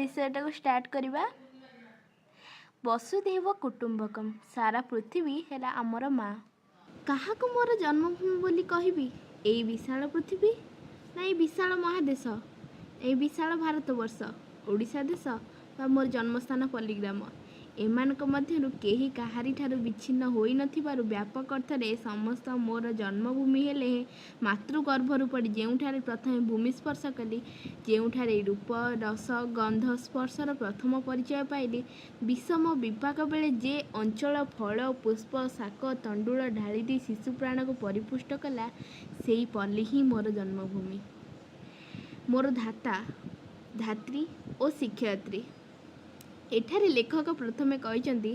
ବିଷୟଟାକୁ start କରିବା। ବସୁଧୈବ କୁଟୁମ୍ବକମ୍। ସାରା ପୃଥିବୀ ହେଲା ଆମର ମା। କାହାକୁ ମୋର ଜନ୍ମଭୂମି ବୋଲି କହିବି? ଏଇ ବିଶାଳ ପୃଥିବୀ ନା ଏଇ ବିଶାଳ ମହାଦେଶ, ଏଇ ବିଶାଳ ଭାରତବର୍ଷ, ଓଡ଼ିଶା ଦେଶ ବା ମୋର ଜନ୍ମସ୍ଥାନ ପଲ୍ଲୀଗ୍ରାମ? ଏମାନଙ୍କ ମଧ୍ୟରୁ କେହି କାହାରିଠାରୁ ବିଚ୍ଛିନ୍ନ ହୋଇନଥିବାରୁ ବ୍ୟାପକ ଅର୍ଥରେ ଏ ସମସ୍ତ ମୋର ଜନ୍ମଭୂମି ହେଲେ ହେଁ ମାତୃଗର୍ଭରୁ ପଡ଼ି ଯେଉଁଠାରେ ପ୍ରଥମେ ଭୂମି ସ୍ପର୍ଶ କଲି, ଯେଉଁଠାରେ ରୂପ, ରସ, ଗନ୍ଧ, ସ୍ପର୍ଶର ପ୍ରଥମ ପରିଚୟ ପାଇଲି, ବିଷମ ବିପାକ ବେଳେ ଯେ ଅଞ୍ଚଳ ଫଳ, ପୁଷ୍ପ, ଶାକ, ତଣ୍ଡୁଳ ଢାଳିଦେଇ ଶିଶୁ ପ୍ରାଣକୁ ପରିପୁଷ୍ଟ କଲା, ସେଇ ପଲ୍ଲୀ ହିଁ ମୋର ଜନ୍ମଭୂମି, ମୋର ଧାତା, ଧାତ୍ରୀ ଓ ଶିକ୍ଷୟିତ୍ରୀ। ଏଠାରେ ଲେଖକ ପ୍ରଥମେ କହିଛନ୍ତି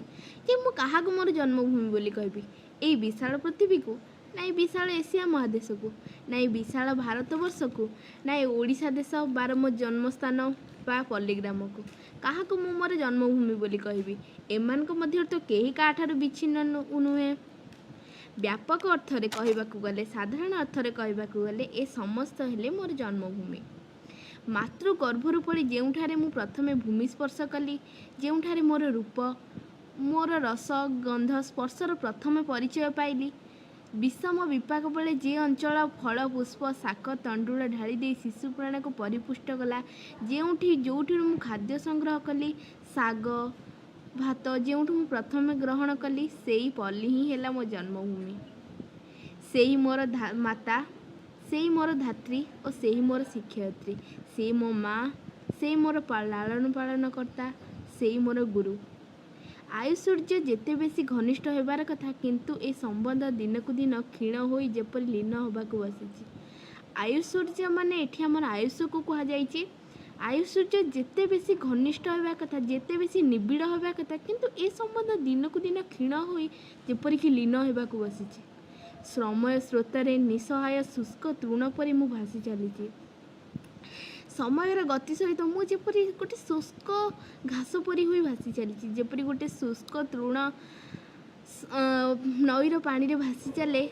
ଯେ ମୁଁ କାହାକୁ ମୋର ଜନ୍ମଭୂମି ବୋଲି କହିବି? ଏଇ ବିଶାଳ ପୃଥିବୀକୁ ନା ଏଇ ବିଶାଳ ଏସିଆ ମହାଦେଶକୁ, ନା ଏଇ ବିଶାଳ ଭାରତବର୍ଷକୁ, ନା ଏ ଓଡ଼ିଶା ଦେଶ ବା ମୋ ଜନ୍ମସ୍ଥାନ ବା ପଲ୍ଲୀଗ୍ରାମକୁ? କାହାକୁ ମୁଁ ମୋର ଜନ୍ମଭୂମି ବୋଲି କହିବି? ଏମାନଙ୍କ ମଧ୍ୟରୁ ତ କେହି କାହାଠାରୁ ବିଚ୍ଛିନ୍ନ ନୁହେଁ। ବ୍ୟାପକ ଅର୍ଥରେ କହିବାକୁ ଗଲେ, ସାଧାରଣ ଅର୍ଥରେ କହିବାକୁ ଗଲେ, ଏ ସମସ୍ତ ହେଲେ ମୋର ଜନ୍ମଭୂମି। ମାତୃ ଗର୍ଭରୁ ପଡ଼ି ଯେଉଁଠାରେ ମୁଁ ପ୍ରଥମେ ଭୂମି ସ୍ପର୍ଶ କଲି, ଯେଉଁଠାରେ ମୋର ରୂପ, ମୋର ରସ, ଗନ୍ଧ, ସ୍ପର୍ଶର ପ୍ରଥମ ପରିଚୟ ପାଇଲି, ବିଷମ ବିପାକ ବେଳେ ଯେ ଅଞ୍ଚଳ ଫଳ, ପୁଷ୍ପ, ଶାକ, ତଣ୍ଡୁଳ ଢାଳି ଦେଇ ଶିଶୁ ପ୍ରାଣକୁ ପରିପୁଷ୍ଟ କଲା, ଯେଉଁଠି ଯେଉଁଠିରୁ ମୁଁ ଖାଦ୍ୟ ସଂଗ୍ରହ କଲି, ଶାଗ ଭାତ ଯେଉଁଠୁ ମୁଁ ପ୍ରଥମେ ଗ୍ରହଣ କଲି, ସେଇ ପଲ୍ଲୀ ହିଁ ହେଲା ମୋ ଜନ୍ମଭୂମି। ସେଇ ମୋର ମାତା, ସେଇ ମୋର ଧାତ୍ରୀ ଓ ସେଇ ମୋର ଶିକ୍ଷୟିତ୍ରୀ। ସେଇ ମୋ ମା, ସେଇ ମୋର ଲାଳନ ପାଳନ କର୍ତ୍ତା, ସେଇ ମୋର ଗୁରୁ। ଆୟୁସୂର୍ଯ୍ୟ ଯେତେ ବେଶୀ ଘନିଷ୍ଠ ହେବାର କଥା, କିନ୍ତୁ ଏ ସମ୍ବନ୍ଧ ଦିନକୁ ଦିନ କ୍ଷୀଣ ହୋଇ ଯେପରି ଲୀନ ହେବାକୁ ବସିଛି। ଆୟୁସୂର୍ଯ୍ୟ ମାନେ ଏଠି ଆମର ଆୟୁଷକୁ କୁହାଯାଇଛି। ଆୟୁସୂର୍ଯ୍ୟ ଯେତେ ବେଶୀ ଘନିଷ୍ଠ ହେବା କଥା, ଯେତେ ବେଶୀ ନିବିଡ଼ ହେବା କଥା, କିନ୍ତୁ ଏ ସମ୍ବନ୍ଧ ଦିନକୁ ଦିନ କ୍ଷୀଣ ହୋଇ ଯେପରିକି ଲୀନ ହେବାକୁ ବସିଛି। ସମୟ ସ୍ରୋତରେ ନିଃସହାୟ ଶୁଷ୍କ ତୃଣ ପରି ମୁଁ ଭାସି ଚାଲିଛି। ସମୟର ଗତି ସହିତ ମୁଁ ଯେପରି ଗୋଟେ ଶୁଷ୍କ ଘାସ ପରି ହୋଇ ଭାସି ଚାଲିଛି। ଯେପରି ଗୋଟେ ଶୁଷ୍କ ତୃଣ ନଈର ପାଣିରେ ଭାସି ଚାଲେ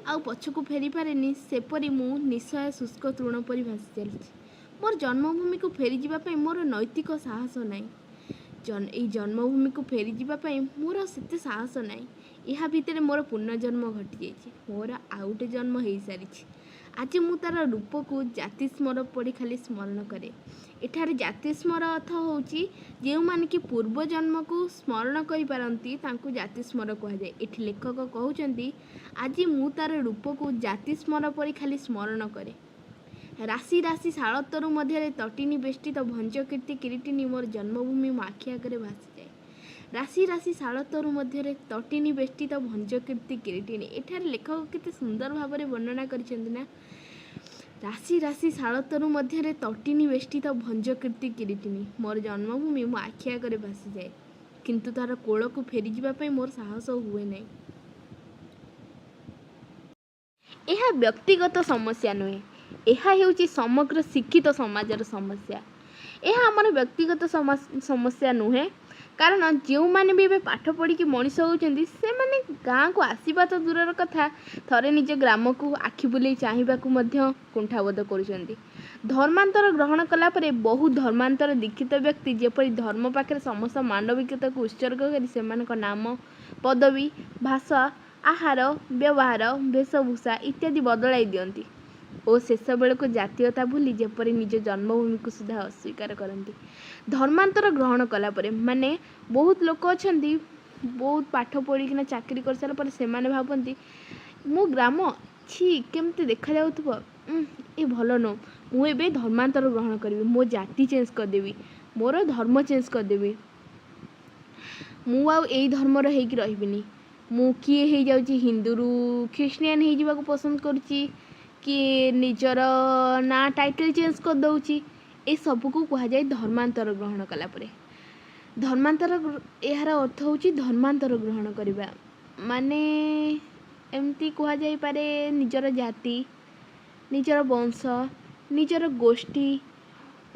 ଆଉ ପଛକୁ ଫେରିପାରେନି, ସେପରି ମୁଁ ନିଃସହାୟ ଶୁଷ୍କ ତୃଣ ପରି ଭାସି ଚାଲିଛି। ମୋର ଜନ୍ମଭୂମିକୁ ଫେରିଯିବା ପାଇଁ ମୋର ନୈତିକ ସାହସ ନାହିଁ। ଏଇ ଜନ୍ମଭୂମିକୁ ଫେରିଯିବା ପାଇଁ ମୋର ସେତେ ସାହସ ନାହିଁ। ଏହା ଭିତରେ ମୋର ପୁନର୍ଜନ୍ମ ଘଟିଯାଇଛି। ମୋର ଆଉ ଗୋଟେ ଜନ୍ମ ହେଇସାରିଛି। ଆଜି ମୁଁ ତା'ର ରୂପକୁ ଜାତିସ୍ମର ପରି ଖାଲି ସ୍ମରଣ କରେ। ଏଠାରେ ଜାତିସ୍ମର ଅର୍ଥ ହେଉଛି ଯେଉଁମାନେ କି ପୂର୍ବ ଜନ୍ମକୁ ସ୍ମରଣ କରିପାରନ୍ତି, ତାଙ୍କୁ ଜାତିସ୍ମର କୁହାଯାଏ। ଏଠି ଲେଖକ କହୁଛନ୍ତି, ଆଜି ମୁଁ ତା'ର ରୂପକୁ ଜାତିସ୍ମର ପରି ଖାଲି ସ୍ମରଣ କରେ। ରାଶି ରାଶି ଶାଳତରୁ ମଧ୍ୟରେ ତଟିନୀ ବେଷ୍ଟିତ ଭଞ୍ଜକୀର୍ତ୍ତି କିରୀଟିନୀ ମୋର ଜନ୍ମଭୂମି ମୋ ଆଖି ଆଗରେ ଭାସିଯାଏ। ରାଶି ରାଶି ଶାଳତରୁ ମଧ୍ୟରେ ତଟିନୀ ବେଷ୍ଟିତ ଭଞ୍ଜକୀର୍ତ୍ତି କିରୀଟିନୀ। ଏଠାରେ ଲେଖକ କେତେ ସୁନ୍ଦର ଭାବରେ ବର୍ଣ୍ଣନା କରିଛନ୍ତି ନା? ରାଶି ରାଶି ଶାଳତରୁ ମଧ୍ୟରେ ତଟିନୀ ବେଷ୍ଟିତ ଭଞ୍ଜକୀର୍ତ୍ତି କିରୀଟିନୀ ମୋର ଜନ୍ମଭୂମି ମୋ ଆଖି ଆଗରେ ଭାସିଯାଏ, କିନ୍ତୁ ତା'ର କୋଳକୁ ଫେରିଯିବା ପାଇଁ ମୋର ସାହସ ହୁଏ ନାହିଁ। ଏହା ବ୍ୟକ୍ତିଗତ ସମସ୍ୟା ନୁହେଁ, ଏହା ହେଉଛି ସମଗ୍ର ଶିକ୍ଷିତ ସମାଜର ସମସ୍ୟା। ଏହା ଆମର ବ୍ୟକ୍ତିଗତ ସମସ୍ୟା ନୁହେଁ, କାରଣ ଯେଉଁମାନେ ବି ଏବେ ପାଠ ପଢ଼ିକି ମଣିଷ ହେଉଛନ୍ତି, ସେମାନେ ଗାଁକୁ ଆସିବା ତ ଦୂରର କଥା, ଥରେ ନିଜ ଗ୍ରାମକୁ ଆଖି ବୁଲେଇ ଚାହିଁବାକୁ ମଧ୍ୟ କୁଣ୍ଠାବୋଧ କରୁଛନ୍ତି। ଧର୍ମାନ୍ତର ଗ୍ରହଣ କଲା ପରେ ବହୁ ଧର୍ମାନ୍ତର ଦୀକ୍ଷିତ ବ୍ୟକ୍ତି ଯେପରି ଧର୍ମ ପାଖରେ ସମସ୍ତ ମାନବିକତାକୁ ଉତ୍ସର୍ଗ କରି ସେମାନଙ୍କ ନାମ, ପଦବୀ, ଭାଷା, ଆହାର, ବ୍ୟବହାର, ବେଶଭୂଷା ଇତ୍ୟାଦି ବଦଳାଇ ଦିଅନ୍ତି ଓ ଶେଷ ବେଳକୁ ଜାତୀୟତା ଭୁଲି ଯେପରି ନିଜ ଜନ୍ମଭୂମିକୁ ସୁଦ୍ଧା ଅସ୍ୱୀକାର କରନ୍ତି। ଧର୍ମାନ୍ତର ଗ୍ରହଣ କଲା ପରେ, ମାନେ ବହୁତ ଲୋକ ଅଛନ୍ତି, ବହୁତ ପାଠ ପଢ଼ିକିନା ଚାକିରି କରିସାରିଲା ପରେ ସେମାନେ ଭାବନ୍ତି, ମୋ ଗ୍ରାମ ଛି, କେମିତି ଦେଖାଯାଉଥିବ, ଏ ଭଲ ନୁହଁ, ମୁଁ ଏବେ ଧର୍ମାନ୍ତର ଗ୍ରହଣ କରିବି, ମୋ ଜାତି ଚେଞ୍ଜ କରିଦେବି, ମୋର ଧର୍ମ ଚେଞ୍ଜ କରିଦେବି, ମୁଁ ଆଉ ଏଇ ଧର୍ମର ହେଇକି ରହିବିନି। ମୁଁ କିଏ ହେଇଯାଉଛି ହିନ୍ଦୁରୁ ଖ୍ରୀଷ୍ଟିଆନ ହେଇଯିବାକୁ ପସନ୍ଦ କରୁଛି, କିଏ ନିଜର ନାଁ ଟାଇଟଲ୍ ଚେଞ୍ଜ କରିଦେଉଛି। ଏସବୁକୁ କୁହାଯାଏ ଧର୍ମାନ୍ତର ଗ୍ରହଣ କଲା ପରେ। ଧର୍ମାନ୍ତର, ଏହାର ଅର୍ଥ ହେଉଛି ଧର୍ମାନ୍ତର ଗ୍ରହଣ କରିବା ମାନେ ଏମିତି କୁହାଯାଇପାରେ, ନିଜର ଜାତି, ନିଜର ବଂଶ, ନିଜର ଗୋଷ୍ଠୀ,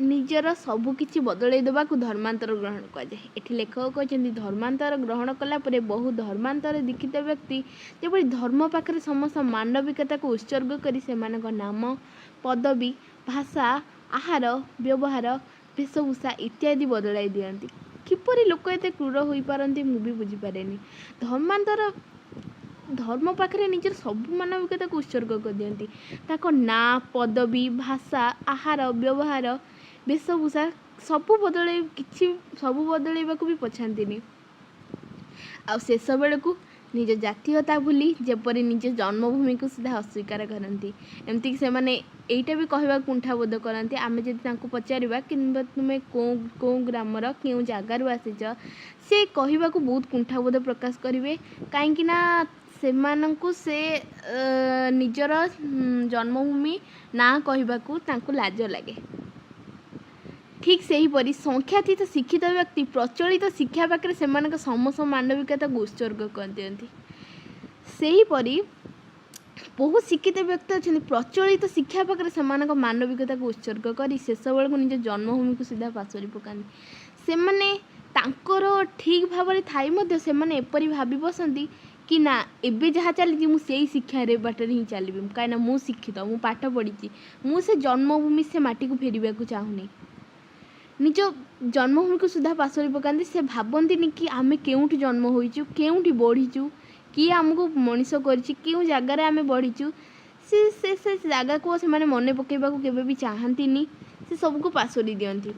ନିଜର ସବୁକିଛି ବଦଳାଇ ଦେବାକୁ ଧର୍ମାନ୍ତର ଗ୍ରହଣ କୁହାଯାଏ। ଏଠି ଲେଖକ କହିଛନ୍ତି, ଧର୍ମାନ୍ତର ଗ୍ରହଣ କଲା ପରେ ବହୁ ଧର୍ମାନ୍ତର ଦୀକ୍ଷିତ ବ୍ୟକ୍ତି ଯେପରି ଧର୍ମ ପାଖରେ ସମସ୍ତ ମାନବିକତାକୁ ଉତ୍ସର୍ଗ କରି ସେମାନଙ୍କ ନାମ, ପଦବୀ, ଭାଷା, ଆହାର, ବ୍ୟବହାର, ବେଶଭୂଷା ଇତ୍ୟାଦି ବଦଳାଇ ଦିଅନ୍ତି। କିପରି ଲୋକ ଏତେ କ୍ରୂର ହୋଇପାରନ୍ତି, ମୁଁ ବି ବୁଝିପାରେନି। ଧର୍ମାନ୍ତର, ଧର୍ମ ପାଖରେ ନିଜର ସବୁ ମାନବିକତାକୁ ଉତ୍ସର୍ଗ କରିଦିଅନ୍ତି। ତାଙ୍କ ନାଁ, ପଦବୀ, ଭାଷା, ଆହାର, ବ୍ୟବହାର, ବେଶଭୂଷା ସବୁ ବଦଳାଇ, କିଛି ସବୁ ବଦଳାଇବାକୁ ବି ପଛାନ୍ତିନି। ଆଉ ଶେଷ ବେଳକୁ ନିଜ ଜାତୀୟତା ଭୁଲି ଯେପରି ନିଜ ଜନ୍ମଭୂମିକୁ ସୁଦ୍ଧା ଅସ୍ୱୀକାର କରନ୍ତି। ଏମିତିକି ସେମାନେ ଏଇଟା ବି କହିବାକୁ କୁଣ୍ଠାବୋଧ କରନ୍ତି। ଆମେ ଯଦି ତାଙ୍କୁ ପଚାରିବା କିମ୍ବା ତୁମେ କେଉଁ କେଉଁ ଗ୍ରାମର, କେଉଁ ଜାଗାରୁ ଆସିଛ, ସେ କହିବାକୁ ବହୁତ କୁଣ୍ଠାବୋଧ ପ୍ରକାଶ କରିବେ, କାହିଁକି ନା ସେମାନଙ୍କୁ ସେ ନିଜର ଜନ୍ମଭୂମି ନାଁ କହିବାକୁ ତାଙ୍କୁ ଲାଜ ଲାଗେ। ଠିକ୍ ସେହିପରି ସଂଖ୍ୟାତୀତ ଶିକ୍ଷିତ ବ୍ୟକ୍ତି ପ୍ରଚଳିତ ଶିକ୍ଷା ପାଖରେ ସେମାନଙ୍କ ସମସ୍ତ ମାନବିକତାକୁ ଉତ୍ସର୍ଗ କରିଦିଅନ୍ତି। ସେହିପରି ବହୁତ ଶିକ୍ଷିତ ବ୍ୟକ୍ତି ଅଛନ୍ତି, ପ୍ରଚଳିତ ଶିକ୍ଷା ପାଖରେ ସେମାନଙ୍କ ମାନବିକତାକୁ ଉତ୍ସର୍ଗ କରି ଶେଷ ବେଳକୁ ନିଜ ଜନ୍ମଭୂମିକୁ ସିଧା ପାଶୋରି ପକାନ୍ତି। ସେମାନେ ତାଙ୍କର ଠିକ୍ ଭାବରେ ଥାଇ ମଧ୍ୟ ସେମାନେ ଏପରି ଭାବି ବସନ୍ତି କି ନା, ଏବେ ଯାହା ଚାଲିଛି ମୁଁ ସେଇ ଶିକ୍ଷାରେ ବାଟରେ ହିଁ ଚାଲିବି, କାହିଁକିନା ମୁଁ ଶିକ୍ଷିତ, ମୁଁ ପାଠ ପଢ଼ିଛି। ମୁଁ ସେ ଜନ୍ମଭୂମି, ସେ ମାଟିକୁ ଫେରିବାକୁ ଚାହୁଁନି। ନିଜ ଜନ୍ମଭୂମିକୁ ସୁଦ୍ଧା ପାଶୋରି ପକାନ୍ତି। ସେ ଭାବନ୍ତିନି କି ଆମେ କେଉଁଠି ଜନ୍ମ ହୋଇଛୁ, କେଉଁଠି ବଢ଼ିଛୁ, କିଏ ଆମକୁ ମଣିଷ କରିଛି, କେଉଁ ଜାଗାରେ ଆମେ ବଢ଼ିଛୁ। ସେ ସେ ସେ ଜାଗାକୁ ସେମାନେ ମନେ ପକାଇବାକୁ କେବେ ବି ଚାହାନ୍ତିନି। ସେ ସବୁକୁ ପାଶୋରି ଦିଅନ୍ତି।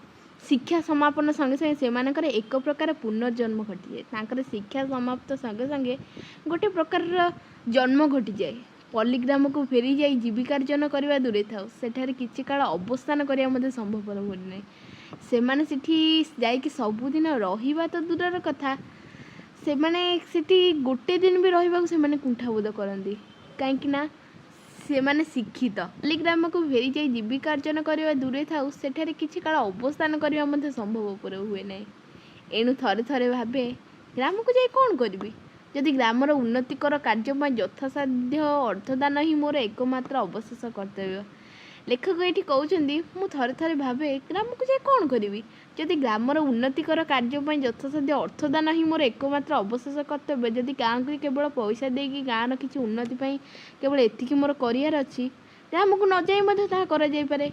ଶିକ୍ଷା ସମାପନ ସଙ୍ଗେ ସଙ୍ଗେ ସେମାନଙ୍କର ଏକ ପ୍ରକାର ପୁନର୍ଜନ୍ମ ଘଟିଯାଏ। ତାଙ୍କର ଶିକ୍ଷା ସମାପ୍ତ ସଙ୍ଗେ ସଙ୍ଗେ ଗୋଟେ ପ୍ରକାରର ଜନ୍ମ ଘଟିଯାଏ। ପଲ୍ଲୀଗ୍ରାମକୁ ଫେରିଯାଇ ଜୀବିକାର୍ଜନ କରିବା ଦୂରେ ଥାଉ, ସେଠାରେ କିଛି କାଳ ଅବସ୍ଥାନ କରିବା ମଧ୍ୟ ସମ୍ଭବପର ହୁଏ ନାହିଁ। ସେମାନେ ସେଠି ଯାଇକି ସବୁଦିନ ରହିବା ତ ଦୂରର କଥା, ସେମାନେ ସେଠି ଗୋଟେ ଦିନ ବି ରହିବାକୁ ସେମାନେ କୁଣ୍ଠାବୋଧ କରନ୍ତି, କାହିଁକି ନା ସେମାନେ ଶିକ୍ଷିତ। ପଲ୍ଲୀଗ୍ରାମକୁ ଫେରିଯାଇ ଜୀବିକା ଅର୍ଜନ କରିବା ଦୂରେ ଥାଉ, ସେଠାରେ କିଛି କାଳ ଅବସ୍ଥାନ କରିବା ମଧ୍ୟ ସମ୍ଭବପର ହୁଏ ନାହିଁ। ଏଣୁ ଥରେ ଥରେ ଭାବେ, ଗ୍ରାମକୁ ଯାଇ କ'ଣ କରିବି, ଯଦି ଗ୍ରାମର ଉନ୍ନତିକର କାର୍ଯ୍ୟ ପାଇଁ ଯଥାସାଧ୍ୟ ଅର୍ଥଦାନ ହିଁ ମୋର ଏକମାତ୍ର ଅବଶେଷ କର୍ତ୍ତବ୍ୟ। ଲେଖକ ଏଇଠି କହୁଛନ୍ତି, ମୁଁ ଥରେ ଥରେ ଭାବେ, ଗ୍ରାମକୁ ଯାଇ କ'ଣ କରିବି, ଯଦି ଗ୍ରାମର ଉନ୍ନତିକର କାର୍ଯ୍ୟ ପାଇଁ ଯଥାସାଧ୍ୟ ଅର୍ଥଦାନ ହିଁ ମୋର ଏକମାତ୍ର ଅବଶେଷ କର୍ତ୍ତବ୍ୟ। ଯଦି ଗାଁକୁ କେବଳ ପଇସା ଦେଇକି ଗାଁର କିଛି ଉନ୍ନତି ପାଇଁ କେବଳ ଏତିକି ମୋର କରିବାର ଅଛି, ଗ୍ରାମକୁ ନ ଯାଇ ମଧ୍ୟ ତାହା କରାଯାଇପାରେ।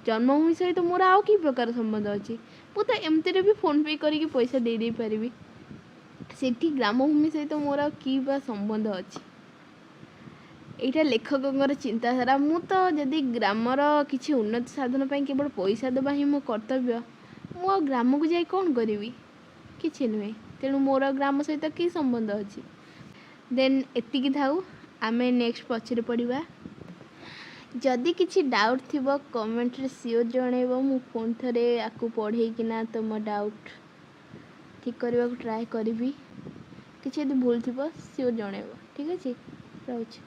ଜନ୍ମଭୂମି ସହିତ ମୋର ଆଉ କି ପ୍ରକାର ସମ୍ବନ୍ଧ ଅଛି? ମୁଁ ତ ଏମିତିରେ ବି ଫୋନ୍ ପେ କରିକି ପଇସା ଦେଇ ଦେଇପାରିବି। ସେଠି ଗ୍ରାମଭୂମି ସହିତ ମୋର ଆଉ କି ବା ସମ୍ବନ୍ଧ ଅଛି? ଏଇଟା ଲେଖକଙ୍କର ଚିନ୍ତାଧାରା। ମୁଁ ତ ଯଦି ଗ୍ରାମର କିଛି ଉନ୍ନତି ସାଧନ ପାଇଁ କେବଳ ପଇସା ଦେବା ହିଁ ମୋ କର୍ତ୍ତବ୍ୟ, ମୁଁ ଆଉ ଗ୍ରାମକୁ ଯାଇ କ'ଣ କରିବି? କିଛି ନୁହେଁ। ତେଣୁ ମୋର ଆଉ ଗ୍ରାମ ସହିତ କି ସମ୍ବନ୍ଧ ଅଛି? ଦେନ୍ ଏତିକି ଥାଉ, ଆମେ ନେକ୍ସଟ ପଛରେ ପଢ଼ିବା। ଯଦି କିଛି ଡାଉଟ୍ ଥିବ, କମେଣ୍ଟରେ ସିଓର ଜଣାଇବ। ମୁଁ ପୁଣି ଥରେ ଆକୁ ପଢ଼େଇକିନା ତୁମ ଡାଉଟ୍ ଠିକ୍ କରିବାକୁ ଟ୍ରାଏ କରିବି। କିଛି ଯଦି ଭୁଲ ଥିବ, ସିଓର ଜଣାଇବ। ଠିକ୍ ଅଛି, ରହୁଛି।